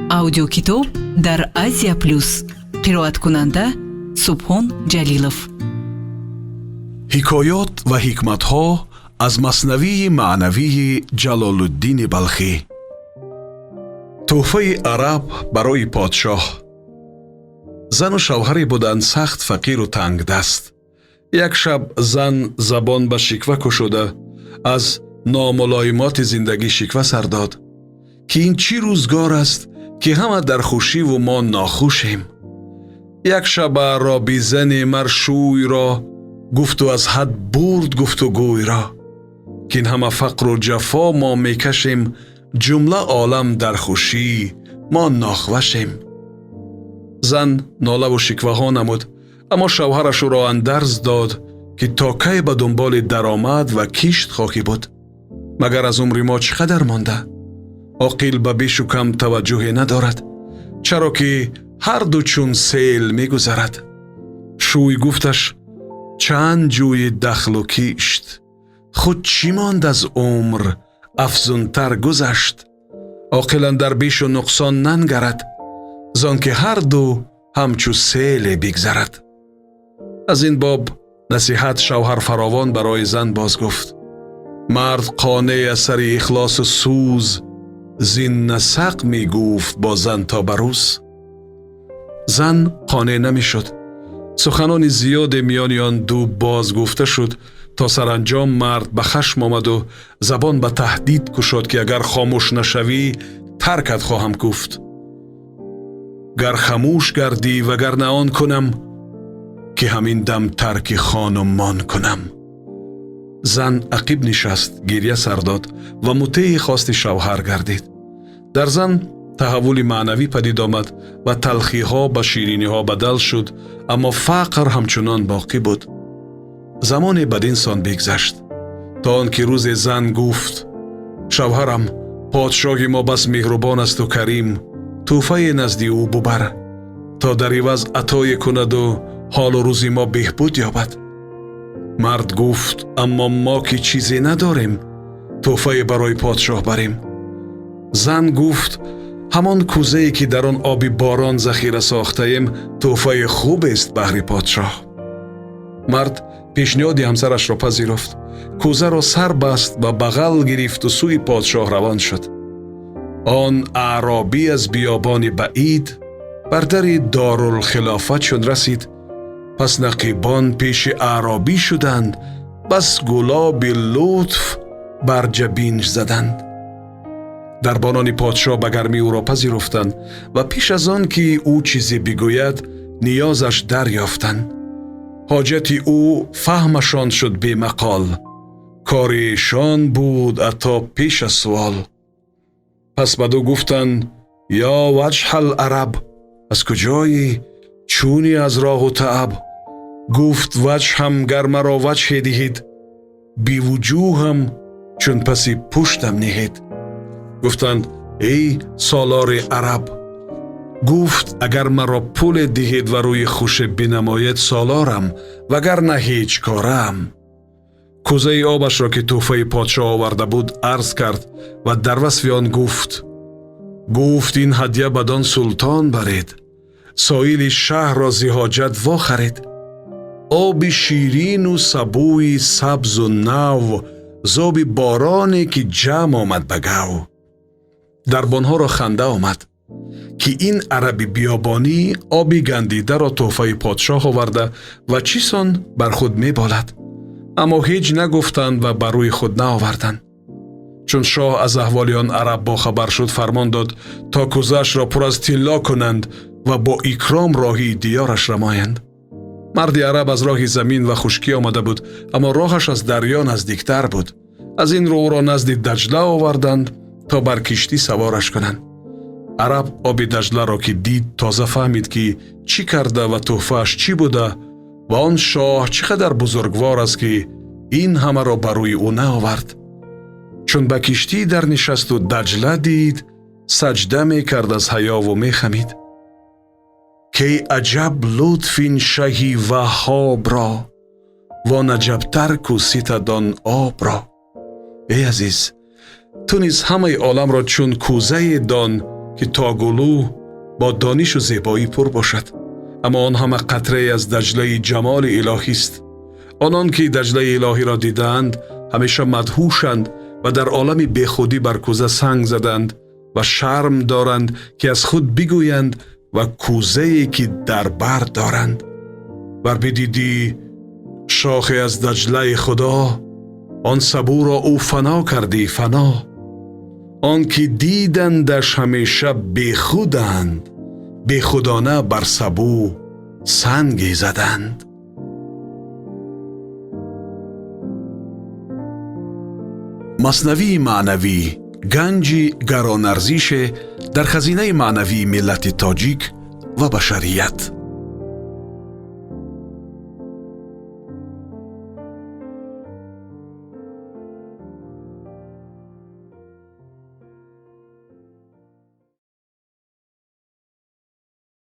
Аудиокитоб дар Азия Плюс. Қироаткунанда Субҳон Ҷалилов. Ҳикоёт ва ҳикматҳо аз Маснавии маънавии Ҷалолуддини Балхӣ. Тӯҳфаи араб барои подшоҳ. Зану шавҳаре буданд сахт фақиру тангдаст. Як шаб зан забон ба шиква кушода, аз номулоимоти зиндагӣ шиква сар дод, ки ин чӣ рӯзгор аст, ки ҳама дар хушиву мо нохушем. Як шаба робизане мар шӯйро гуфту аз ҳад бурд гуфтугӯйро, ки ин ҳама фақру ҷафо мо мекашем, ҷумла олам дар хушӣ, мо нохвашем. Зан нолаву шикваҳо намуд, аммо шавҳараш ӯро андарз дод, ки то кай ба дунболи даромад ва кишт хоҳӣ буд? Магар аз умри мо чӣ қадар монда? Оқил ба бешу кам таваҷҷӯҳе надорад, чаро ки ҳарду чун сел мегузарад. Шӯй гуфташ: «Чанд ҷӯи дахлу кишт? Худ чӣ монд аз умр? Афзунтар гузашт. Оқил андар бешу нуқсон нангарад, зон ки ҳарду ҳамчу селе бигзарад». Аз ин боб насиҳат шавҳар фаровон барои зан боз гуфт. Мард қонеъ аз сари ихлосу сӯз зин насақ мегуфт бо зан то ба рӯз. Зан қонеъ намешуд. Суханони зиёде миёни он ду боз гуфта шуд, то саранҷом мард ба хашм омаду забон ба таҳдид кушод, ки агар хомӯш нашавӣ, таркат хоҳам гуфт. Гар хамӯш гардӣ, вагарна он кунам, ки ҳамин дам тарки хону мон кунам. Зан ақиб нишаст, гирья сар дод ва мутеи хости шавҳар гардид. Дар зан таҳаввули маънавӣ падид омад ва талхиҳо ба шириниҳо бадал шуд, аммо фақр ҳамчунон боқӣ буд. Замоне бадин сон бигзашт, то он ки рӯзе зан гуфт: «Шавҳарам, подшоҳи мо бас меҳрубон асту карим. Тӯҳфае назди ӯ бубар, то дар иваз атое кунаду ҳолу рӯзи мо беҳбуд ёбад». Мард гуфт: «Аммо мо ки чизе надорем, тӯҳфае барои подшоҳ барем». Зан гуфт: «Ҳамон кӯзае, ки дар он оби борон захира сохтаем, тӯҳфаи хубест баҳри подшоҳ». Мард пешниҳоди ҳамсарашро пазируфт, кӯзаро сар баст ва бағал гирифту сӯи подшоҳ равон шуд. Он аъробӣ аз биёбони баид бар дари Дорулхилофат чун расид, пас нақибон пеши аъробӣ шуданд, бас гулоби лутф бар ҷабинш заданд. Дарбонони подшоҳ ба гармӣ ӯро пазируфтанд ва пеш аз он ки ӯ чизе бигӯяд, ниёзаш дарёфтанд. Ҳоҷати ӯ фаҳмашон шуд бемақол, кори эшон буд ато пеш аз суол. Пас бадӯ гуфтанд: «Ё ваҷҳал араб, аз куҷоӣ, чунӣ аз роҳу тааб?» Гуфт: «Ваҷҳам гар маро ваҷҳе диҳед, бивуҷӯҳам чун паси пуштам ниҳед». Гуфтанд: «Эй солори араб!» Гуфт: «Агар маро пуле диҳед ва рӯи хуше бинамоед, солорам, вагарна ҳеҷ кораам». Кӯзаи обашро, ки тӯҳфаи подшоҳ оварда буд, арз кард ва дар васфи он гуфт. Гуфт: «Ин ҳадя бадон султон баред, соили шаҳрро зи ҳоҷат вохаред. Оби ширину сабӯи сабзу нав, зоби бороне, ки ҷамъ омад ба гав». Дарбонҳоро ханда омад, ки ин араби биёбонӣ оби гандидаро тӯҳфаи подшоҳ оварда ва чӣ сон бар худ меболад, аммо ҳеҷ нагуфтанд ва ба рӯи худ наоварданд. Чун шоҳ аз аҳволи он араб бохабар шуд, фармон дод, то кӯзаашро пур аз тилло кунанд ва бо икром роҳии диёраш намоянд. Марди араб аз роҳи замин ва хушкӣ омада буд, аммо роҳаш аз дарё наздиктар буд. Аз ин рӯ ӯро назди Даҷла оварданд, то бар киштӣ савораш кунанд. Араб оби Даҷларо ки дид, тоза фаҳмид, ки чӣ карда ва тӯҳфааш чӣ буда ва он шоҳ чӣ қадар бузургвор аст, ки ин ҳамаро ба рӯи ӯ наовард. Чун ба киштӣ дарнишасту Даҷла дид, саҷда мекард аз ҳаёву мехамид, ки аҷаб лутф ин шаҳи Ваҳҳобро, вон аҷабтар кӯситад он обро. Эй азиз, ту низ ҳамаи оламро чун кӯзае дон. Ки то гулӯ бо донишу зебоӣ пур бошад, аммо он ҳама қатрае аз Даҷлаи ҷамоли илоҳист. Онон ки Даҷлаи илоҳиро дидаанд, ҳамеша мадҳушанд ва дар олами бехудӣ бар кӯза санг заданд ва шарм доранд, ки аз худ бигӯянд ва кӯзае ки дар бар доранд. Вар бидидӣ шохе аз Даҷлаи Худо, он сабӯро ӯ фано кардӣ фано. Он ки дидандаш, ҳамеша бехуданд, бехудона бар сабӯ санге заданд. Маснавии маънавӣ ганҷи гаронарзише дар хазинаи маънавии миллати тоҷик ва башарият.